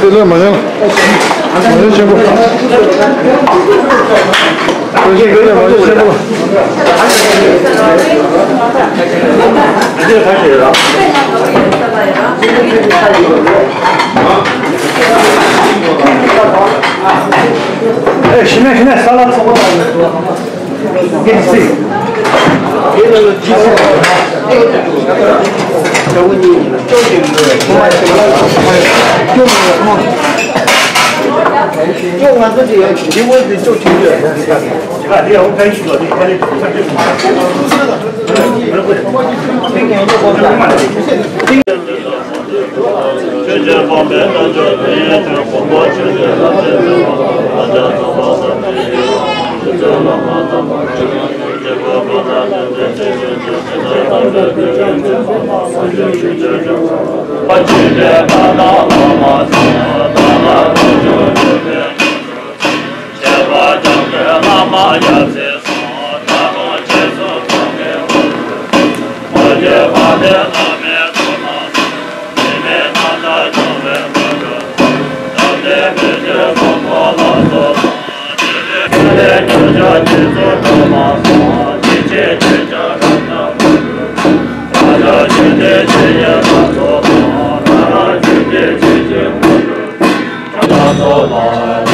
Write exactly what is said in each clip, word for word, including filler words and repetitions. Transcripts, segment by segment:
དེ་ལས་མ་ཡང་། མ་ཡང་ཆེན་པོ། དེ་ལས་མ་ཡང་ཆེན་པོ། ཨེ། ཤི་ན་ཤི་ན་ས་ལ་ཚོགས་པ།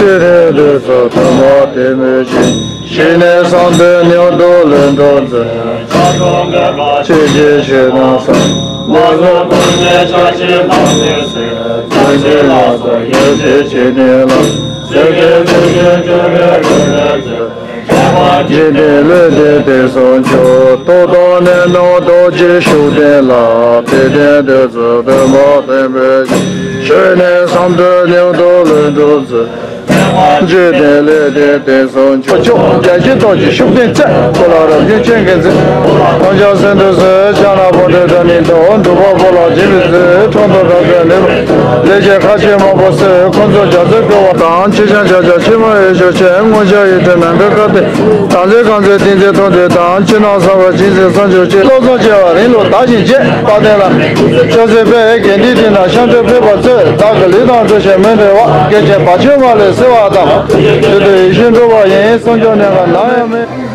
ཆོས་དང་དུས་སུ་ཐུན་མོང་དེ་མོས་ཤིང་། ཞིག་ནས་བསམ་དོན་མྱུར་དུ་ལྷུན་གྲུབ་མཛོད། ཆོས་ཀྱི་ཆོས་དང་ས། ལ་སོགས་ཀུན་ནས་ཆགས་ཞེན་དང་བྲལ་ཟེར། ཐམས་ཅད་ལ་སོགས་ཡེ་ཤེས་ཆོས་ཉིད་ལ། སེམས་ཅན་ཐམས་ཅད་སྐྱོབ་པའི་སྒོ་ནས་མཛོད། འཇིག་རྟེན་ལས་འདས་དེང་སང་མཆོག་ཐོབ་དང་ནས་ནམ་ཐོབ་ཀྱི་ཤུགས་ལྡན་ལ། དེ་ལྡན་དུས་སུ་ཐུན་མོང་དེ་མོས་ཤིང་། ཞིག་ནས་བསམ་དོན་མྱུར་དུ་ལྷུན་གྲུབ་མཛོད། འཇིག་རྟེན་ལས་འདས་དེང་སང་མཆོག་ཆོས་རྒྱལ་གྱི་ཐོག་གི་ཤུགས་ལྡན་རྩལ་ཁོ་ལ་རབ་བརྒྱུད་ཆེན་གྱི་མཛོད། ཐམས་ཅད་སེམས་དུ་གཟིགས་ཕྱག་ན་པཎྜི་ཏ་ནི་དང་། གྲུབ་པ་པོ་ལ་སྦྱིན་པའི་ཚུལ། འཕྲང་དུ་རབ་ཏུ་ལེགས་པ། ལེགས་བྱས་ཁ་ཆེ་མང་པོ་གསོལ། ཁོང་ཚོ་རྒྱ་མཚོའི་བསྐལ་བ་དང་། ཆེ་ཆུང་བྱ་བྱ་ཕྱི་མ་ཡི་ཞུ་ཆེན། སྔོན་ཆད་ཡིད་དུ་ནམ་མཁའི་སྐར་ལྟར། དམ་ཚིག་གང་ཚེ་ཏིང་འཛིན་མཐོང་དུས་དང་། ཕྱི་ནང་གསང་བ་ཇི་སྲིད་བསམ་བརྗོད་ཅིག་བློ་བཟང་བྱེ་བ་རིང་ལུགས་དར་ཞིང་རྒྱས་པ་དེ་ལ། ཕྱག་འཚལ་དཔལ་དགེ་འདུན་འདི་ན་ཤམ་ཐབས་ཕེབས་པར་མཛོད། བདག་གི་ལུས་དང་མཚོན་ཆས་མུན་བསལ་བ། སྐད་ཅིག་བར་ཆད་མ་ལུས་སེལ་བ་དང་། མཐུ་སྟོབས་ཡེ་ཤེས་འགྲུབ་པ་ཡིན། སངས་རྒྱས་གནས་ལ་ནམ་ཡང་མེད།